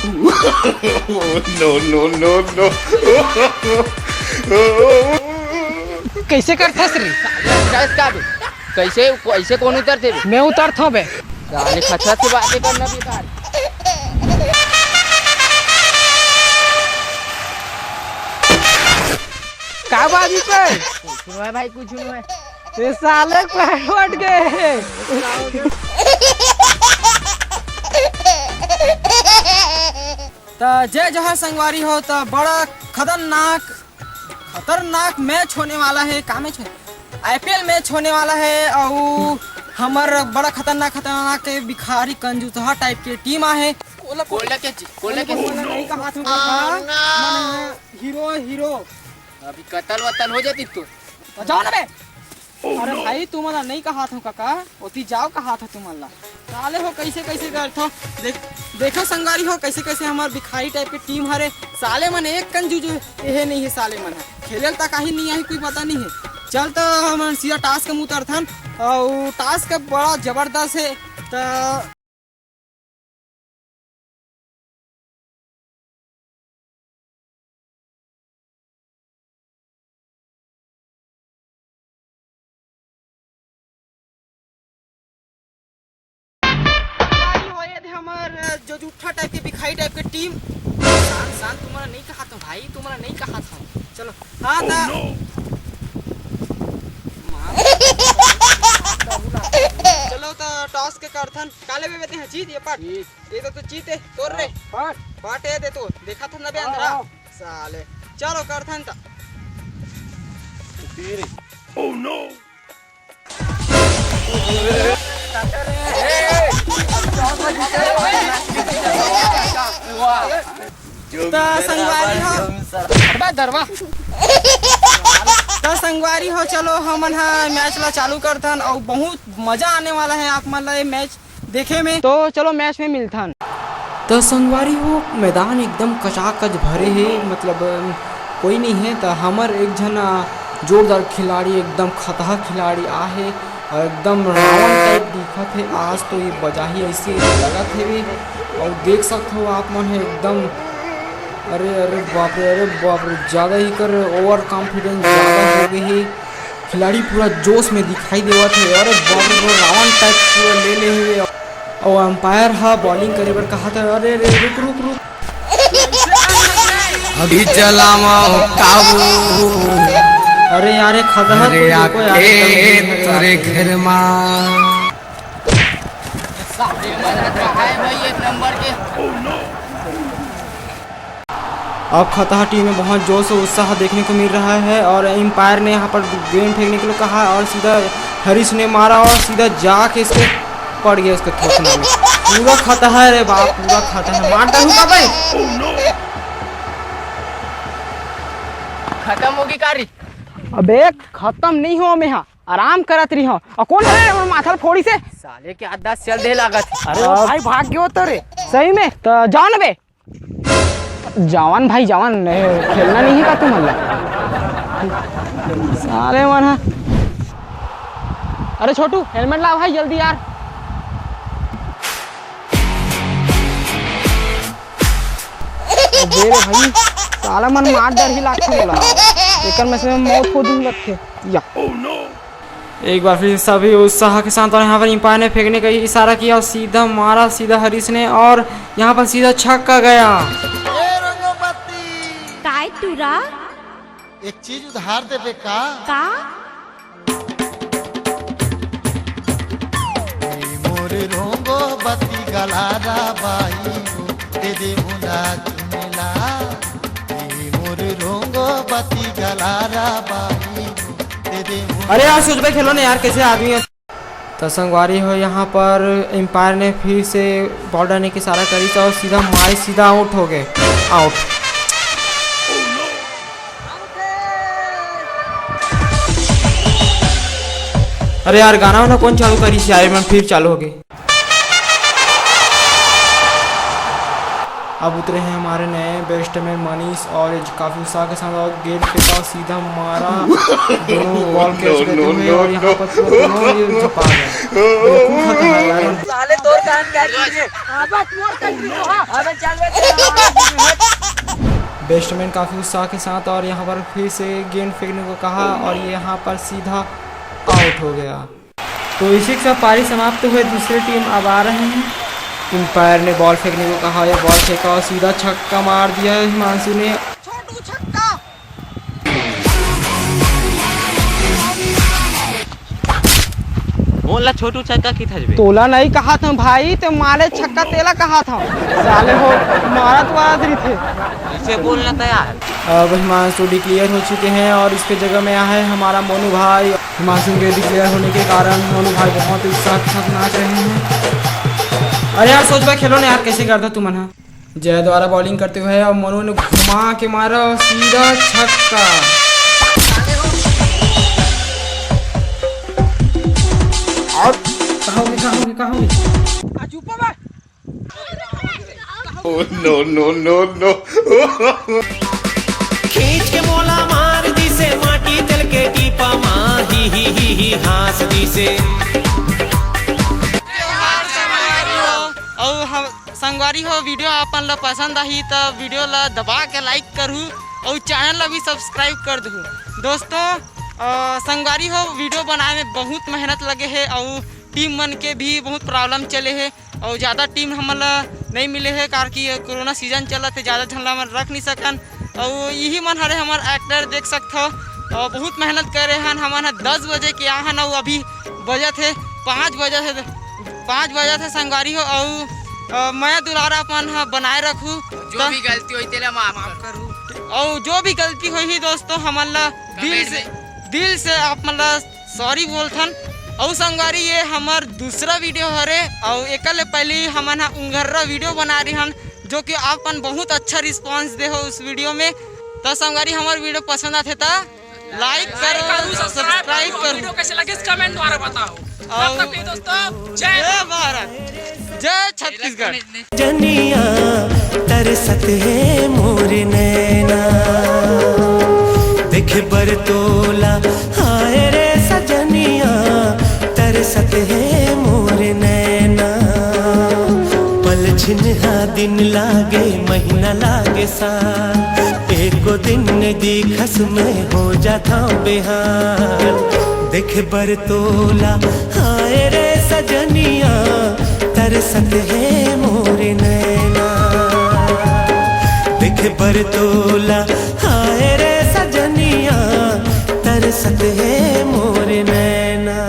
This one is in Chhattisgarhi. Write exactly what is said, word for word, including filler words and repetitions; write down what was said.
No, no, no, no. कैसे करथस रे? कैसे का बे? कैसे, कैसे कोन उतरथे बे? मैं उतरथों बे। साले खचखच से बातें करना बेकार। का बाजी पे? कुछ नहीं है भाई, कुछ नहीं है। ये साले पैर फट गए। त जय जोहार संगवारी हो, त बड़ा खतरनाक, खतरनाक मैच होने वाला है। का मैच है? आईपीएल मैच होने वाला है। और हमर बड़ा खतरनाक, खतरनाक के भिखारी कंजूसहा टाइप के टीम आ है। कोला के जी, कोला के जी। नहीं कहा था, हीरो, हीरो। अभी कतल वतल हो जाती तो। तो जाओ ना बे। अरे भाई, तुमन ला नहीं कहात हूँ काका, ओती जाओ कहात हूँ तुमन ला। साले हो, कैसे कैसे करथो। देख, देखो संगवारी हो, कैसे कैसे हमार भिखारी टाइप के टीम हरे। साले मन एक कंजूस एहे नहीं है, साले मन ह खेलल तक आही नहीं आही कोई पता नहीं है। चल तो हमन सीधा टास्क में उतरथन, और टास्क बड़ा जबरदस्त है। तो भाई हो, ये दे हमर जो जूठा टाइप के, भिखारी टाइप के टीम। शांत, शांत, तुम्हारा नहीं कहा था भाई, तुम्हारा नहीं कहा था। चलो, हाँ था। मार। चलो तो टॉस के करथन, काले में बेते हैं जीत ये पाट। जीत। ये तो, तो जीत है तोर रे। पाट। पाट है दे तो, देखा था ना बे अंधरा। हाँ। साले, चलो करथन त। Oh no। त संगवारी हो, हटबा दरवा। त संगवारी हो, चलो हमन ह मैच ला चालू करथन अउ बहुत मजा आने वाला है आप मन ला ये मैच देखे में। तो चलो मैच में मिलथन। त संगवारी हो, मैदान एकदम कचाकच भरे हे, मतलब कोई नहीं है। त हमर एक झन, अ, जोरदार खिलाड़ी, एकदम खतहा खिलाड़ी आहे और एकदम रावण टाइप दिखत हे। आज तो ये बजाही ऐसे लगत हे भी। और देख सकत हो आप मन है एकदम, अरे, अरे बाप रे, अरे बाप रे, ज्यादा ही कर ओवर कॉन्फिडेंस ज्यादा हो गई है। खिलाड़ी पूरा जोश में दिखाई देवत हे। अरे बाप रे, पूरा रावण टाइप पूरा ले ले हुए। और अंपायर हा बॉलिंग करे बर कहा था। अरे रे, रुक, रुक, रुक। अभी चलावा काबू। अरे यार, ये खतरनाक अरे कोई देखो यार, आके एकदम तोरे आके। घर मा। अब खतहा टीम में बहुत जोश और उत्साह देखने को मिल रहा है और अंपायर ने यहाँ पर गेंद फेंकने के लिए कहा और सीधा हरीश ने मारा और सीधा जाके इसके पड़ गया उसके थोथना में। पूरा खतहा है रे बाप, पूरा खतहा है। मार डालू का भाई? खत्म होगी कारी। अबे खत्म नहीं हो, मैं हाँ आराम करत रही हूँ। और कौन है रे, माथा फोड़ी से? साले के आधा चल दे लागत। अरे ओ भाई, भाग गयो तो रे। सही में? तो जाओ ना बे। जवान भाई जवान, नहीं, खेलना नहीं है का तुम? साले मन हा। अरे छोटू, हेलमेट ला भाई जल्दी यार। अबे रे भाई, साला मन मार डर ही लागथे मोला। एकर में से मौत हो दूं लगथे। या। एक बार फिर सभी उत्साह के साथ, और यहाँ पर अंपायर ने फेंकने का इशारा किया और सीधा मारा, सीधा हरीश ने, और यहाँ पर सीधा छक्का गया। ए रंगोपति! काय टूरा? एक चीज उधार देबे का? का? ए मोर रंगोपति गलारा बाई हो, दे दे मोला चुमेला। ए मोर रंगोपति गलारा बाई हो, अरे यार, सोच भाई खेलो ना यार, कैसे आदमी है? तो संगवारी हो, यहाँ पर अंपायर ने फिर से बॉल डालने की इशारा करी और सीधा मारे, सीधा आउट हो गए, आउट। अरे यार, गाना वाना कौन चालू करी? शायद मैं फिर चालू हो गई। अब उतरे हैं हमारे नए बैट्समैन मनीष और ये काफ़ी उत्साह के साथ और गेंद फेंका और सीधा मारा। दोनों बॉल कैच लेते हुए और यहाँ पर पूरा दोनों ये झपा गए। बेवकूफ़ होता है यार। साले तोर काम क्या कीजिए? अबे चल बे। बैट्समैन काफ़ी उत्साह के साथ और यहाँ पर फिर से गेंद फेंकने को कहा और ये यहाँ पर सीधा आउट हो गया। तो इसी के साथ पारी समाप्त हुए। दूसरी टीम अब आ रहे हैं। अंपायर ने बॉल फेंकने को कहा, ये बॉल फेंका और सीधा छक्का मार दिया हिमांशु ने। छोटू छक्का। मोला छोटू छक्का की थजबे। तोला नहीं कहा था भाई, ते माले छक्का तेला कहा था। साले हो, मारत वारत रहिथे। इसे बोलना तैयार। अब हिमांशु डिक्लेयर हो चुके हैं और इसके जगह में आया है हमारा मोनू भाई। हिमांशु के डिक्लेयर होने के कारण मोनू भाई बहुत उत्साह के साथ नाच रहे हैं। अरे यार, सोच भाई, खेलो ना यार, कैसे करता तुमन हा। जय द्वारा बॉलिंग करते हुए और मोनू ने घुमा के मारा और सीधा छक्का। और कहाँ होगी, कहाँ होगी, कहाँ होगी? Oh, no, no, no, no। खींच के मोला मार दिसे, माटी तेल के टीपा मा ही ही ही ही हाँस दिसे। अउ हम संगवारी हो, वीडियो आपन ला पसंद आही त वीडियो ला दबा के लाइक करहू अउ चैनल ला भी सब्सक्राइब कर दहू। दोस्तों, अ, संगवारी हो, वीडियो बनाए में बहुत मेहनत लगे हे अउ टीम मन के भी बहुत प्रॉब्लम चले हे। अउ ज़्यादा टीम हमन ला नइ मिले हे, काबर कि कोरोना सीजन चलत हे, ज़्यादा झन ला हमन रख नइ सकन। अउ इही मन हरे हमर एक्टर, देख सकथव। अउ बहुत मेहनत करे हन, हमन ह दस बजे के आ हन, अउ अभी बजत हे पाँच बजत हे, पाँच बजत हे संगवारी हो। अउ, अ, मया दुलारा अपन ह बनाए रखू। जो त भी गलती होही, तेला माफ करहू। अउ जो भी गलती होही दोस्तों, हमन ला दिल से, दिल से आप मन ला सॉरी बोलथन। अउ संगवारी, ये हमर दूसरा वीडियो हरे, अउ एकर ले पहले हमन ह उंगर्रा वीडियो बना रहे हन, जो कि आप मन बहुत अच्छा रिस्पांस दे हो उस वीडियो में। त संगवारी, हमर वीडियो पसंद आथे त लाइक करो, सब्सक्राइब करो। वीडियो कैसे लगे, कमेंट द्वारा बताओ। तब तक के दोस्तों, जय जय भारत, जय छत्तीसगढ़। जनिया तरसत हे मोर नैना, देखे बर तोला, हाय रे सजनिया, तरसत हे मोर नैना। पल छिन हा दिन लागे, महीना लागे साल, एको दिन नइ दिखस में हो जाथंव बेहाल। देखे बर तोला, हाय रे सजनिया, तरसत हे मोर नैना। देखे बर तोला, हाय रे सजनिया, तरसत हे मोर नैना।